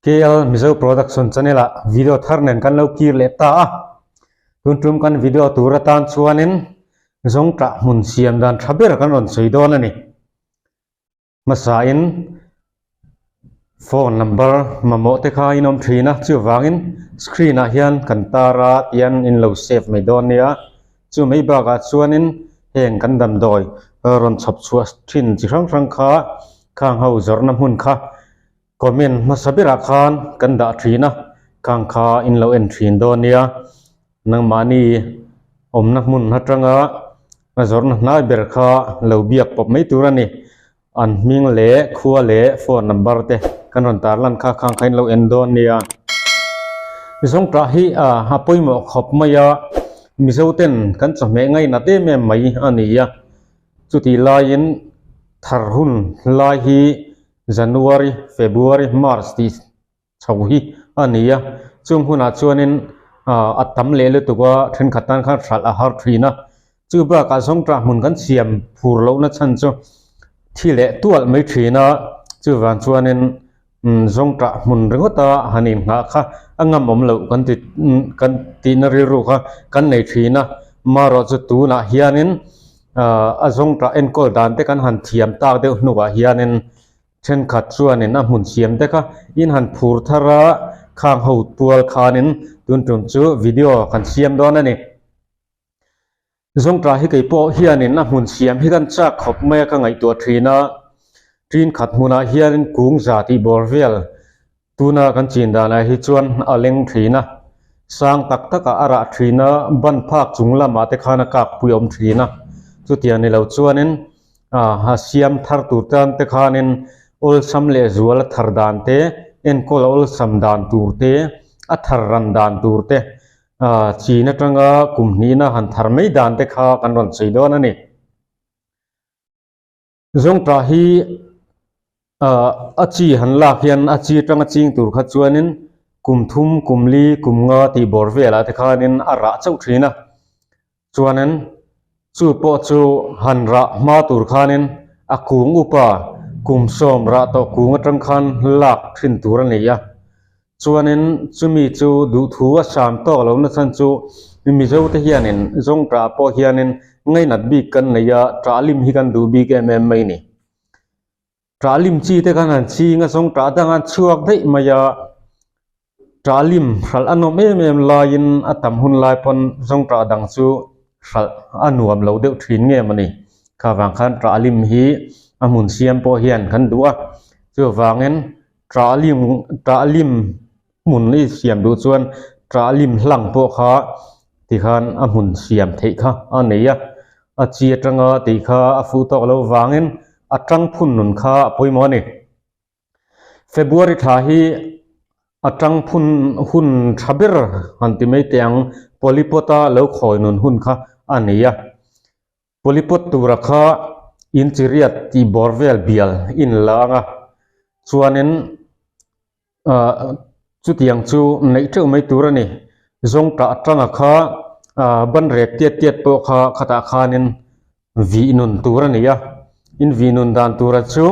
KL Mizo Production channel ah video thar nen kan lo kir leh ta a, tun tum kan video tur atan chuanin zawngtah hmun siam dan tha ber kan rawn sawi dawn a ni. Hmasain phone number mamawh te kha in awm thin a, chuvangin screen ah hian kan tar a tian in lo save mai dawn nia, chu mai bakah chuanin heng kan damdawi rawn chhawp chhuah thin chi hrang hrang kha khang ho zawrhna hmun kha Comment hmasa berah khan kan dah thin a, khang kha in lo en thin dawn nia. Nangmahni awmna hmun atanga a zawrhna hnai ber kha lo biak pawp mai tur a ni. An hming leh khua leh phone number te kan rawn tarlan kha khang kha in lo en dawn nia. Zawngtah hi a pawimawh khawp mai a, Mizo ten kan chawhmeh ngainat em em mai a ni a. Chutih laiin thar hun lai hi January, February, March tih chho hi a ni a, chung hunah chuanin a tam leh lutuk a, thenkhat tan khan hralh a har thin a, chu bakah zawngtah hmun kan siam phur lohna chhan chu thi leh tualh mai thin a, chuvang chuanin zawngtah hmun ringawta han inghah kha a ngam awm loh kan ti kan tihna rilru kha kan nei thin a, marawh chu tunah hianin Ahh a zawngtah enkawl dan te kan han thiam tak deuh hnuah hianin thenkhat chuanin a hmun siam te kha in han phur thar a, khang ho tual khanin tun tum chu video kan siam dawn a ni. Zawngtah hi kei pawh hianin a hmun siam hi kan chak khawp mai a ka ngaihtuah thin a, tin khat hmunah hianin kung za tih bawr vel Tuna kan chin danah hi chuan a leng thin a, sang tak takah a rah thin a, ban phak chung lamah te khan a kak pui awm thin a, chutiang ni lo chuanin a siam thar tur tan te khanin awlsam leh zual a thar dan te, enkawl a awlsam dan tur te, a thar ran dan tur te, chin atanga kum hnihna han thar mai dan te kha kan rawn sawi dawn a ni. Zawngtah hi ah a chi han lak hian a chi atanga ching tur kha chuanin kum thum kum li kum nga tih bawr velah te khanin a rah chauh thin a chuanin chu pawh chu han rah hma tur khanin a kung upa kum sawm rah tawh kung atang khan lak thin tur a ni a. Chuanin chumi chu duhthu a sam tawk lo na chhan chu Mizo te hianin zawngtah pawh hianin ngainat bik kan nei a, ṭahlim hi kan duh bik em em mai ni. Ṭahlim chi te khan han ching a, zawngtah dang an chhuak daih mai a, ṭahlim hralh a nawm em em laiin a tam hun lai pawn zawngtah dang chu hralh a nuam lo deuh thin nge mawni. Kha vang khan ṭahlim hi a hmun siam pawh hian kan duh a, chuvangin Ṭahlim ṭahlim hmun i siam duh chuan ṭahlim hlang pawh kha tikhan a hmun siam theih kha a nei a, a chi atanga tih kha a fuh tawk lo vangin a tang phun nun kha a pawimawh a ni. February thla hi a tang phun hun tha ber han ti mai teh ang, polypot a lo khawi nun hun kha a nei a. Polypot tura kha in chi riat tih bawr vel bial in la ang a, chuanin ah chutiang chu neih teuh mai tur a ni. Zawngtah atanga kha ah ban rek tiat tiat pawh kha khatah khanin vih nun tur a ni a, in vih nun dan tura chu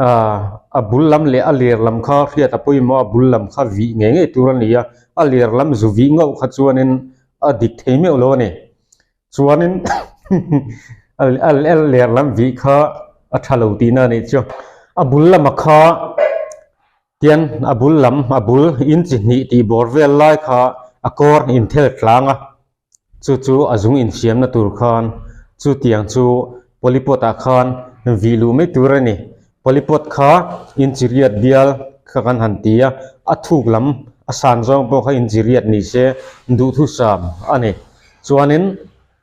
ah a bul lam leh a ler lam kha hriat a pawimawh a, a bul lam kha vih ngei ngei tur a ni a, a ler lam zu vih ngauh kha chuanin a dik thei meuh lo a ni. Chuanin a ler lam vih kha a tha lo tihna a nih chu. A bul lama kha tian a bul lam a bul in chi hnih tih bawr vel lai kha a kawr inthel tlang a, chu chu a zung insiamna tur khan chutiang chu polypot ah khan vih luh mai tur a ni. Polypot kha inchi riat bial kha kan han ti a, a thuk lam a san zawng pawh kha inchi riat ni se duhthusam a ni. Chuanin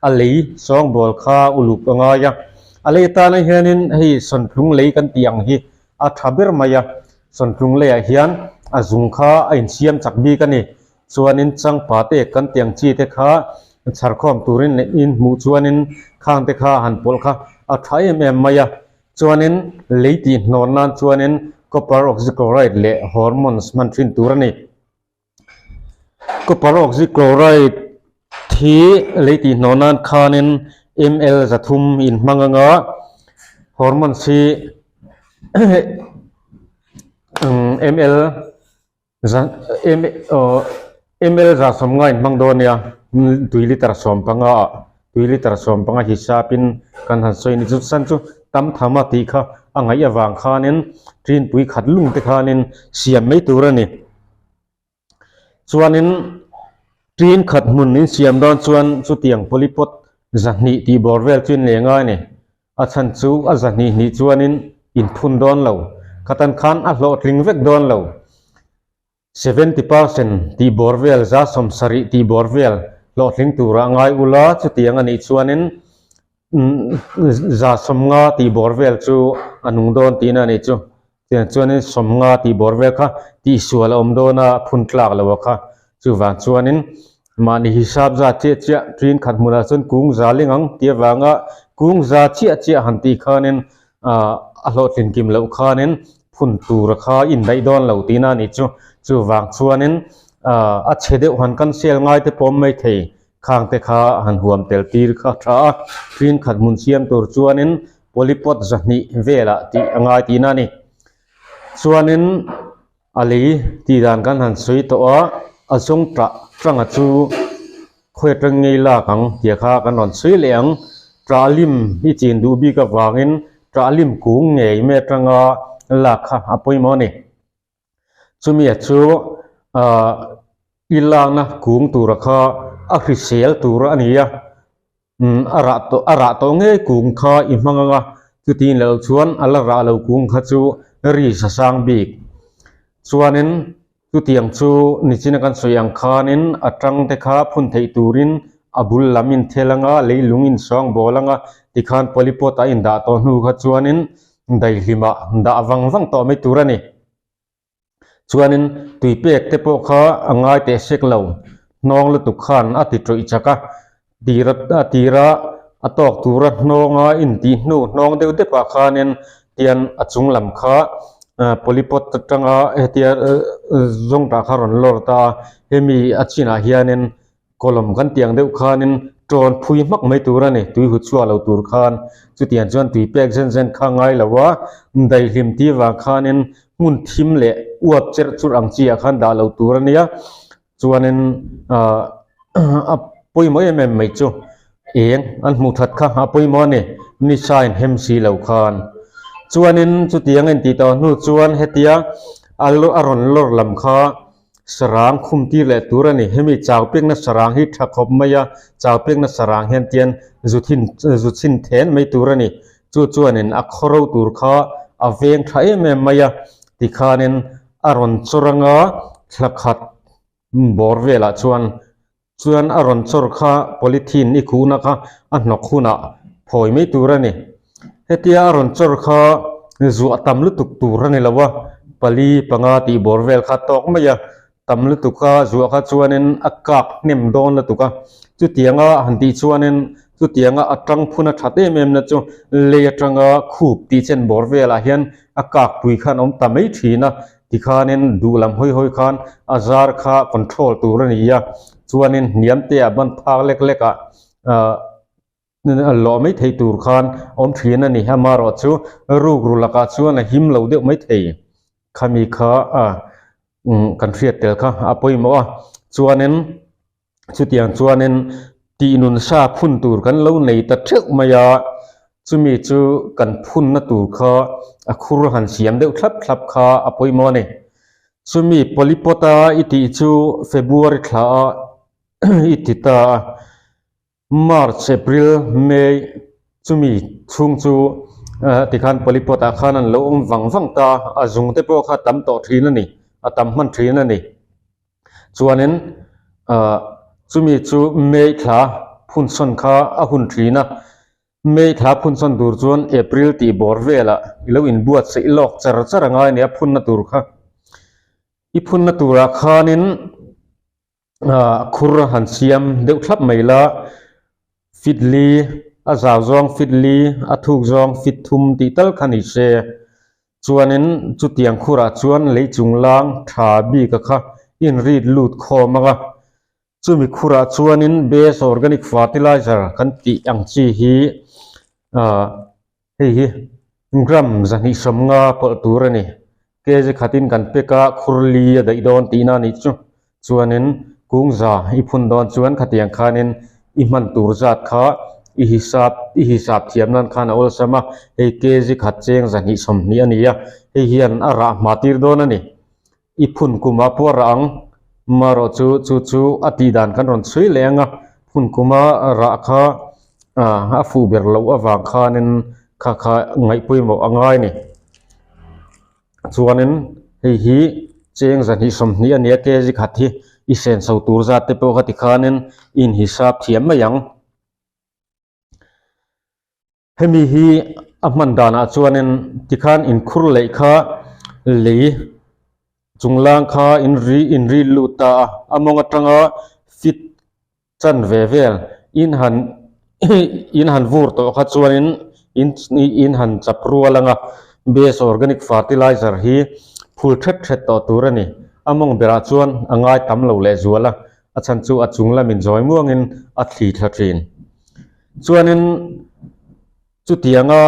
a lei sawngbawl kha uluk a ngai a, a lei atana hianin hei sawntlung lei kan tih ang hi a tha ber mai a, sawntlung leiah hian a zung kha a insiam chak bik a ni. Chuanin changpa te kan tih ang chi te kha chharkhawm turin leh in hmuh chuanin khang te kha han pawlh kha a tha em em mai a. Chuanin lei tih hnawn nan chuanin copper oxychloride leh hormones hman thin tur a ni. Copper oxychloride hi lei tih hnawh nan khanin ml 300 in hmang anga hormones hi ml. Ml 150 in hmang dawn nia, tui litre 15 ah tui litre 15 hisapin kan han sawi a ni. Chu chhan chu tam tham a tih kha a ngaih avang khanin ṭinpui khat lung te khanin siam mai tur a ni. Chuanin ṭin khat hmun in siam dawn chuan chutiang polypot 200 tih bawr vel chu in leh ngai a ni. A chhan chu a 200 hnih chuanin in phun dawn lo. Khatan khan a hlawhtling vek dawn lo. 70% tih bawr vel, 70% tih bawr vel hlawhtling tura ngai ula chutiang a nih chuanin 50 tih bawr vel chu a nung dawn tihna a nih chu. Tiang chuanin 50 tih bawr vel kha tihsual a awm dawn a, phun tlak lo a kha. Chuvang chuanin mahni hisap za chiah chiah ṭin khat hmunah chuan kung za ling ang tih avanga kung za chiah chiah han tih khanin ah a hlawhtlin kim loh khanin phun tura kha indaih dawn lo tihna a nih chu. Chuvang chuanin ah a chhe deuh han cancel ngai te pawm mai thei khang te kha han huam tel tir kha tha a, ṭin khat hmun siam tur chuanin polypot 200 velah tih a ngai tihna a ni. Chuanin a lei tih dan kan han sawi tawh a, a zawng tah tanga chu khawi atang ngei lak ang tih kha kan rawn sawi leh ang. Tah lim i chin duh bik avangin tah lim kung ngei mai atanga lak kha a pawimawh a ni. Chumi a chu ah i lakna kung tura kha a hrisel tur a ni a, umm a rah tawh a rah tawh ngei kung kha i hmang ang a, chutin loh chuan a la rah lo kung kha chu ri sa sang bik. Chuanin chutiang chu nichina kan sawi ang khanin a tang te kha phun theih turin a bul lam in thel ang a, leilung in sawng bawl ang a, tikhan polypot a indah tawh hnu kha chuanin daihlimah dah vang vang tawh mai tur a ni. Chuanin tui pek te pawh kha a ngai teh sek lo, hnawng lutuk khan a ti tawih chak a, tira a tira a tawk tura hnawnga intih hnu hnawng deuh depah khanin tian a chung lam kha polypot atanga hetia zawngtah kha a rawn lawr ta a, hemi a chinah hianin Kawlawm kan tih ang deuh khanin ṭawn phui hmak mai tur a ni, tui hut chhuak lo tur khan. Chutiang chuan tui pek zen zen kha ngai lo a, daihlim tih vang khanin hmun thim leh uap cherh churh ang chi ah khan dah lo tur a nia. Chuanin ah a pawimawh em em mai chu eng an hmuh that kha a pawimawh a ni, nisa in hem si lo khan. Chuanin chutiang a intih tawh hnu chuan hetia a rawn lawr lam kha Sarang khum tir leh tur a ni. Hemi chau pekna sarang hi tha khawp mai a, chau pekna sarang hian tian zu thin zu chhin then mai tur a ni. Chu chuanin a khawro tur kha a veng tha em em mai a, tikhanin a rawn chawr anga thla khat bawr velah chuan Chuan a rawn chawr kha polythene i khuhna kha a hnawk hunah phawi mai tur a ni. Hetia a rawn chawr kha zuah tam lutuk tur a ni lo a, pali panga tih bawr vel kha tawk mai a, tam lutuk a zuah kha chuanin a kak hnem dawn lutuk a. Chutianga han tih chuanin chutianga a tang phun a that em em na chu lei atanga khup tih chen bawr velah hian a kak pui khan a awm ta mai thin a, Tikhanin duh lam hawi hawi khan a zar kha control tur a ni a, chuanin hniam te ah ban phak lek lek ah ah lawh mai thei tur khan awm thin a ni. Amaherawh chu ruk ru lakah chuan a him lo deuh mai thei khami kha ah kan hriat tel kha a pawimawh a, chuanin Chutiang chuanin tih nun sa phun tur kan lo nei ta theuh mai a, chumi chu kan phunna tur kha a khur han siam deuh thlap thlap kha a pawimawh a ni. Chumi polypot a i tih chu February thla a i ti ta a, March, April, May chumi chhung chu tikhan polypot ah khan an lo awm vang vang ta a, a zung te pawh kha a tam tawh thin a ni, a tam hman thin a ni. Chuanin ah chumi chu May thla phunsawn kha a hun thin a, May thla phunsawn tur chuan April tih bawr velah i lo inbuatsaih lawk char char a ngai a ni a phunna tur kha. I phunna turah khanin ah khur han siam deuh thlap mai la, fit li a zau zawng fit li a thuk zawng fit thum tih tal kha ni se. Chuanin chutiang khurah chuan lei chunglang tha bika kha inrit lut khawm ang a, chumi khurah chuanin base organic fertilizer kan tih ang chi hi ah hei hi gram 250 pawlh tur a ni. Kg khatin kan pack a khur li a daih dawn tihna a nih chu. Chuanin kung za i phun dawn chuan khatiang khanin i hman tur zat kha i hisap i hisap thiam nan khan a awlsam a, hei kg khat cheng zahnih 20 a ni a, hei hian a rah hma tir dawn a ni. I phun kuma pawh a rah ang, marawh chu chu chu a tih dan kan rawn chhui leh ang a, phun kuma rah kha a fuh ber loh avang khanin kha kha ngaih pawimawh a ngai a ni. Chuanin hei hi cheng zahnih 20 a nia kg khat hi i senso tur zat te pawh kha tikhanin i inhisap thiam mai ang. Hemi hi a hman danah chuanin tikhan inkhur leih kha lei chunglang kha inri inri lut ta a, a mawng atanga fit chan ve vel in han in han vur tawh kha chuanin in in han chap rual anga base organic fertilizer hi phul thet thet tawh tur a ni. A mawng berah chuan a ngai tam lo lehzual a, a chhan chu a chung lamin zawi muangin a thli thla thin. Chuanin chutianga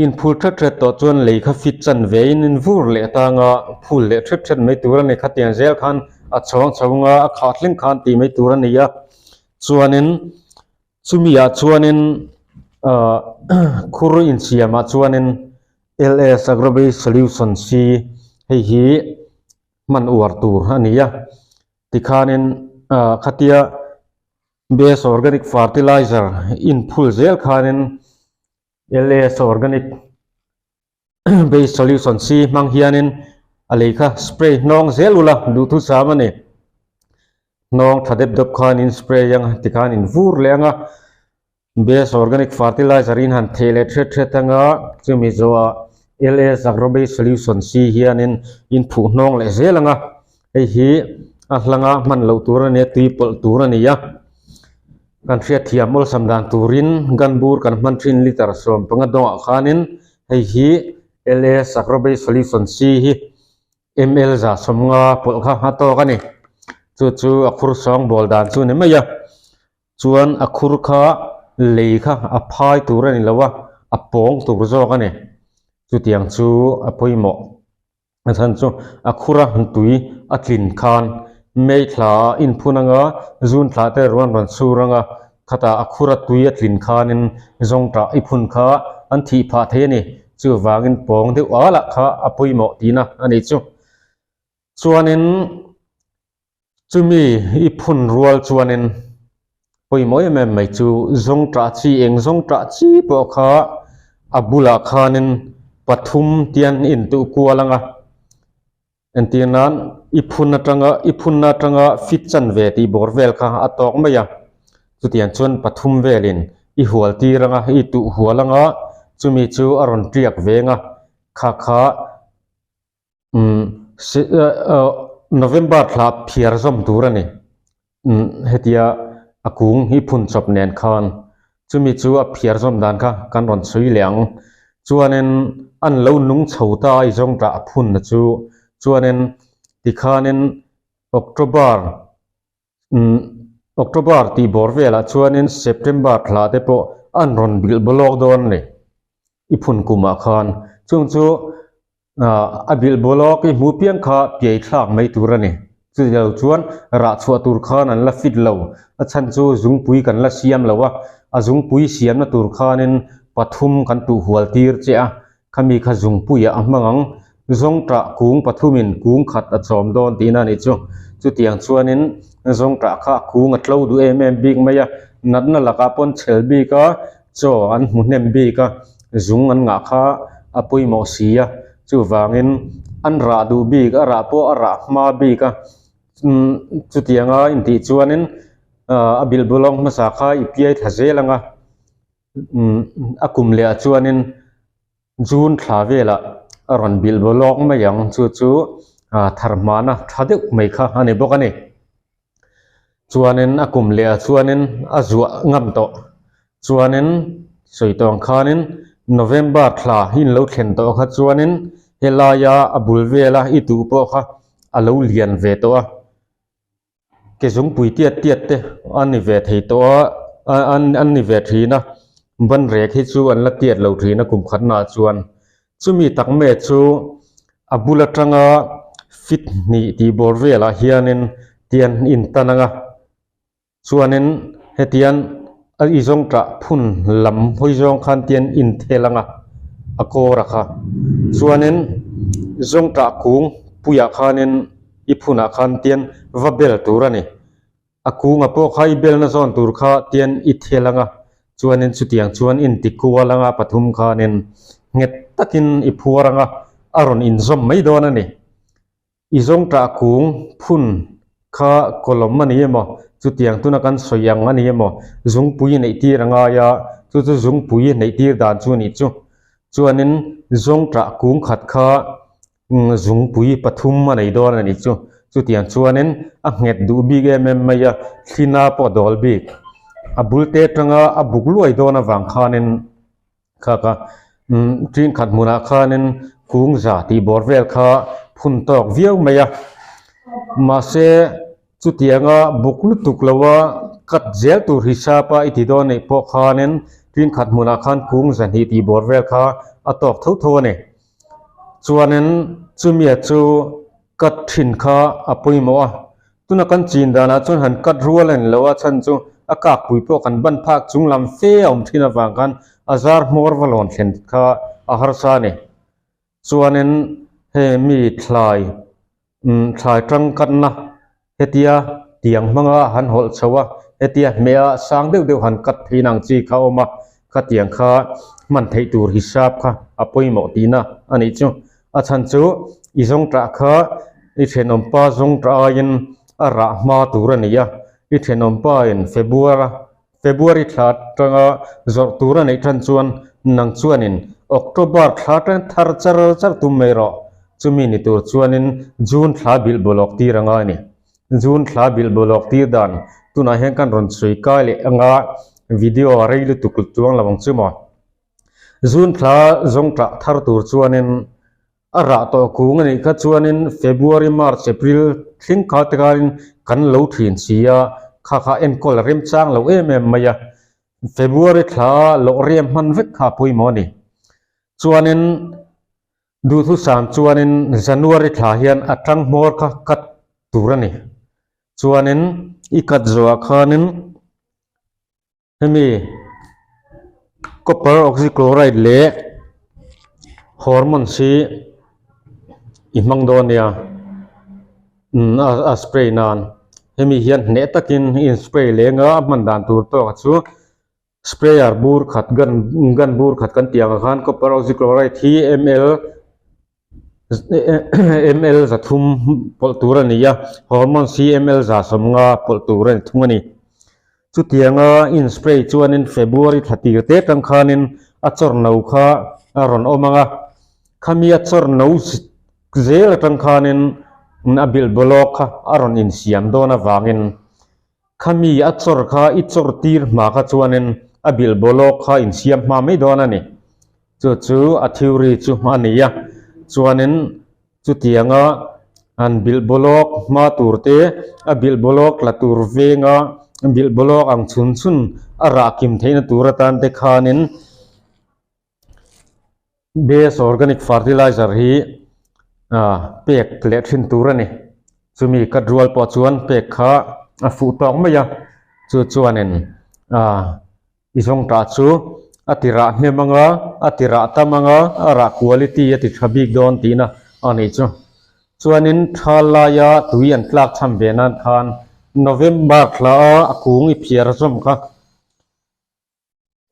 inphul thet thet tawh chuan lei kha fit chan vein in vur leh atanga phul leh thet thet mai tur a ni. Khatiang zel khan a chhawng chhawng a, a khah thleng khan tih mai tur a ni a. Chuanin chumi ah chuanin ah khur insiam ah chuanin LS Agrobase Solution si hei hi hman uar tur a ni a. Tikhanin ah khatia Base organic fertilizer inphul zel khanin LS organic base solution si hmang hianin a lei kha spray hnawng zel ula duhthusam a ni. Hnawng tha dep dep khan in spray ang tikhan in vur leh ang a. Base organic fertilizer in han theh leh thret thret anga chumi zawhah LS agrobase solution si hianin in phuh hnawng leh zel anga hei hi a hlanga hman loh tur a nia tui pawlh tur a ni a kan hriatthiam awlsam dan turin gunbur kan hman thin liter 15 dawngah khanin hei hi LS agrobase solution si hi ml 150 pawlh kha a tawk a ni chu chu a khur sawng bawl dan chu ni mai a. Chuan a khur kha lei kha a phai tur a ni lo a, a pawng tur zawk a ni. Chutiang chu a pawimawh. A chhan chu a khura tui a tlin khan May thla a inphun anga June thla te ruan rawn chhur anga khatah a khura tui a tlin khanin zawngṭah i phun kha an thih phah thei a ni. Chuvangin pawng deuh alah kha a pawimawh tihna a ni chu. Chuanin. Chumi i phun rual chuanin pawimawh em em mai chu zawng ṭah chi eng zawng ṭah chi pawh kha a bulah khanin pathum tian intuh kual ang a, entir nan i phun atanga i phunna atanga fit chan ve tih bawr vel kha a tawk mai a, chutiang chuan pathum velin i hual tir ang a, i tuh hual ang a, chumi chu a rawn ṭiak veng a, kha kha. Umm November thla phiar zawm tur a ni. Umm hetia a kung hi phun chawp nen khan chumi chu a phiar zawm dan kha kan rawn chhui leh ang. Chuanin an lo nung chho ta i zawng tah a phun na chu. Chuanin tikhanin October umm October tih bawr velah chuanin September thla te pawh an rawn bilh bawlawk dawn a ni i phun kumah khan. Chung chu A bilh bawlawk i hmu piang kha piai thlak mai tur a ni. Chutilo chuan rah chhuah tur khan an la fit lo. A chhan chu zungpui kan la siam lo a, a zungpui siamna tur khanin pathum kan tuh hual tir che a, khami kha zungpuiah a hmang ang. Zawngṭah kung pathumin kung khat a chawm dawn tihna a nih chu. Chutiang chuanin zawngṭah kha kung a tlo duh em em bik mai a, natna lakah pawn chhel bik a, Chaw an hmu hnem bik a, zung an ngah kha a pawimawh si a, chuvangin an rah duh bik, a rah pawh a rah hma bik a, chutianga intih chuanin a bilh bulawng hmasa kha i piai thla zel ang a, a kum leh ah chuanin June thla velah a rawn bilh bulawk mai ang, chu chu thar hmana tha deuh mai kha a ni bawk a ni. Chuanin a kum leh ah chuanin a zuah ngam tawh. Chuanin sawi tawh ang khanin November thla hi in lo thlen tawh kha chuanin helaia a bul vela i tuh pawh kha a lo lian ve tawh a. Ke zungpui tiat tiat te a ni ve thei tawh a, an ni ve thin a. Banrek hi chu an la tiat lo thin a kum khatnaah chuan. Chumi tak mai chu. A bul atanga feet hnih tih bawr velah hianin tian in tan ang a, chuanin hetian a i zawng tah phun lam hawi zawng khan tian in thel ang a, a kawr a kha. Chuanin zawng tah kung puiah khanin i phunah khan tian va bel tur a ni. A kunga pawh kha i belna zawn tur kha tian i thel anga chuanin chutiang chuan in ti kual anga pathum khanin nghet takin i phuar anga a rawn inzawm mai dawn a ni. I zawngtah kung phun kha kawlawm a ni emaw chutiang tuna kan sawi ang a ni emaw zungpui neih tir a ngai a, chu chu zungpui neih tir dan chu a nih chu. Chuanin zawngtah kung khat kha Zungpui pathum a nei dawn a nih chu. Chutiang chuanin a nghet duh bik em em mai a, thlina pawh a dawl bik. A bul te atanga a buk luai dawn avang khanin kha kha ṭin khat hmunah khanin kung za tih bawr vel kha phun tawk viau mai a. Mahse chutianga buk lutuk loa cut zel tur hisapa i ti dawn anih pawh khanin ṭin khat hmunah khan kung zahnih tih bawr vel kha a tawk tho tho a ni. Chuanin chumia chu cut thin kha a pawimawh a, tuna kan chin danah chuan han cut rual a ni lo a, chhan chu a kakpui pawh kan ban phak chung lam fe a awm thin avang khan a zar hmawr va lawn thlen kha a harsa a ni. Chuanin hei mi thlai Umm thlai tangkatna hetia tiang hmanga han hawlh chho a, hetia hmeh a sang deuh deuh han cut theih ang chi kha a awm a, khatiang kha hman theih tur hisap kha a pawimawh tihna a nih chu. A chhan chu i zawngtah kha i thenawmpa zawngtah aiin a rah hma tur a ni a, i thenawmpa in February February thla atanga zawrh tur a neih tan chuan nang chuanin October thla atang thar char char tum mai rawh. Chumi ni tur chuanin June thla bilh bawlawk tir a ngai a ni. June thla bilh bawlawk tir dan tunah hian kan rawn sawi kai leh anga video a rei lutuk chuang lo ang chu maw. June thla zawng tah thar tur chuanin A rah tawh kung a nih kha chuanin February, March, April thleng kha te khanin kan lo thin si a, kha kha enkawl a remchang lo em em mai a. February thla lawh riam hman vek kha a pawimawh a ni. Chuanin duhthusam chuanin January thla hian a tang hmawr kha cut tur a ni. Chuanin i cut zawhah khanin Hemi copper oxychloride leh hormones hi i hmang dawn nia umm a spray nan hemi hian hneh takin in spray leng a a hman dan tur tawk chu sprayer bur khat gun gun bur khat kan tih ang khan copper oxychloride hi ml ml 300 pawlh tur a ni a hormones hi ml 150 pawlh tur a ni thung a ni. Chutianga in spray chuanin February thla tir te atang khanin a chawr no kha a rawn awm ang a, khami a chawr no zel atang khanin a bilh bawlawk kha a rawn insiam dawn avangin khami a chawr kha i chawr tir hma kha chuanin a bilh bawlawk kha insiam hma mai dawn a ni. Chu chu a theory chu a ni a, chuanin Chutianga an bilh bawlawk hma tur te, a bilh bawlawk tla tur venga bilh bawlawk ang chhun chhun a rah kim theihna tur atan te khanin base organic fertilizer hi pek leh thin tur a ni. Chumi cut rual pawh chuan pek kha a fuh tawk mai a, chu chuanin I zawngtah chu a ti rah hnem anga, a ti rah tam anga, a rah quality a ti tha bik dawn tihna a nih chu. Chuanin thal laia tui an tlak cham ve nan khan November thla a a kung i phiar zawm kha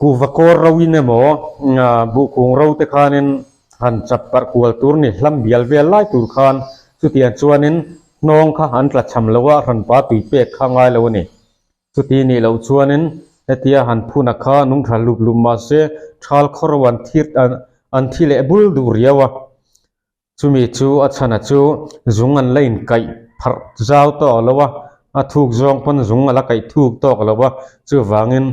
kuhva kawr ro in emaw buh kung ro te khanin han chap parh kual tur ni hlam bial vel lai tur khan chutiang chuanin hnawng kha an tla cham lo a, hranpa tui pek kha ngai lo a ni. Chuti nih loh chuanin hetia han phun a kha nung tha lup lup mah se thal khawr an thir an thi leh bul duh riau a. Chumi chu a chhana chu zung an la inkaih pharh zau tawk lo a, a thuk zawng pawn zung a la kaih thuk tawk lo a, chuvangin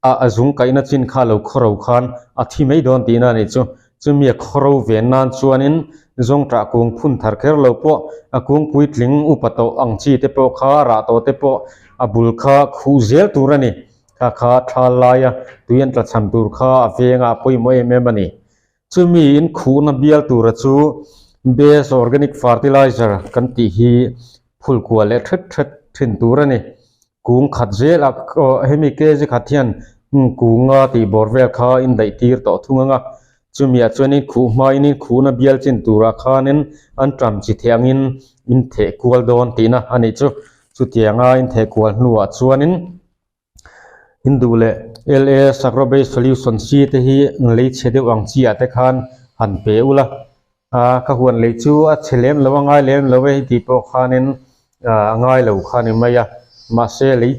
a a zung kaihna chin kha lo khawro khan a thi mai dawn tihna a nih chu. Chumi a khawro ve nan chuanin zawngṭah kung phun thar kher lo pawh a kung puitling upa tawh ang chi te pawh kha rah tawh te pawh a bul kha khuh zel tur a ni. Kha kha thal laia tui an tlachham tur kha a venga a pawimawh em em a ni. Chumi in khuhna bial tura chu Best organic fertilizer kan tih hi phul kual leh thet thet thin tur a ni. Kung khat zel a aw hemi kg khat hian kunga tih bawr vel kha in daih tir tawh thung ang a, chumiah chuanin khuh hmain in khuhna bial chin turah khanin an ṭam chi theh angin in theh kual dawn tihna a nih chu. Chutianga in theh kual hnuah chuanin Hindu leh LA Sagrobase Solution C te hi lei chhe deuh ang chi ah te khan han pe ula, ka huan lei chu a chhe lem lo a ngai lem lo e hei tih pawh khanin a ngai lo kha ni mai a, mahse lei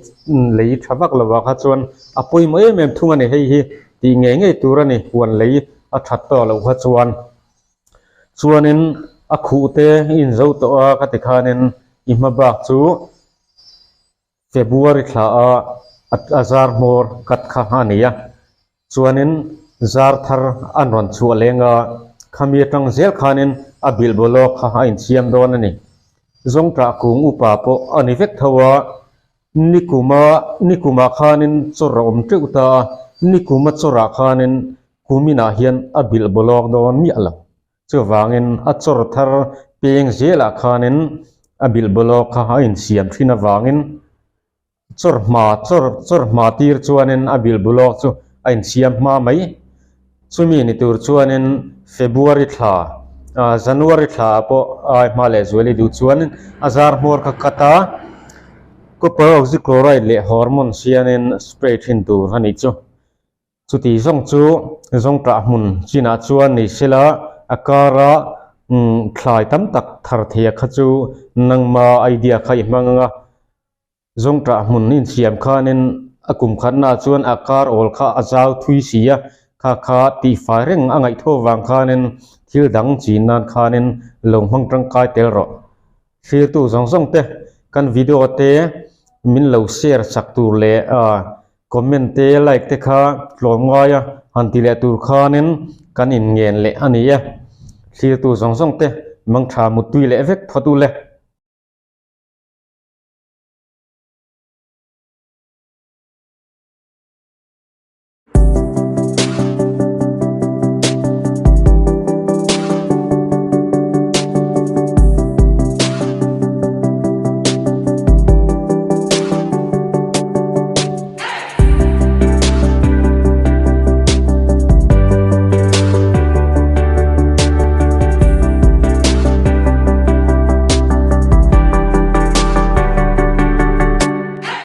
lei tha vak lo ah kha chuan a pawimawh em em thung a ni hei hi tih ngei ngei tur a ni huan lei a that tawh loh kha chuan. Chuanin a khuh te i inzo tawh a ka ti khanin i hma bak chu February thla a a zar hmawr kat kha a ni a, chuanin zar thar an rawn chhuah leng a, khami atang zel khanin a bilh bawlawk kha a insiam dawn a ni. Zawngṭah kung upa pawh a ni vek tho a, nikuma nikumah khanin chawr a awm teuh ta a, nikuma chawrah khanin kuminah hian a bilh bawlawk dawn miah lo. Chuvangin a chawr thar peng zelah khanin a bilh bawlawk kha a insiam thin avangin chawr hma chawr chawr hma tir chuanin a bilh bawlawk chu a insiam hma mai. Chumi ni tur chuanin February thla ah January thla ah pawh ai hma leh zual i duh chuanin a zar hmawr kha cut a, copper oxychloride leh hormone sianin spray thin tur a nih chu. Chuti zawng chu zawngṭah hmun chinah chuan ni sela a kara thlai tam tak thar theia kha chu nangma idea kha i hmang ang a. Zawngṭah hmun insiam khanin a kum khatnaah chuan a kar awl kha a zau thui si a, kha kha tihfai reng a ngaihthaw vang khanin thil dang chin nan khanin lo hmang tangkai tel rawh. Thlirtu zawng zawng te kan video te min lo share chak tur leh comment te like te kha tlawm ngai a han ti leh tur khanin kan in ngen leh a ni e. Thlirtu zawng zawng te mangtha muttui leh vek phawt u le.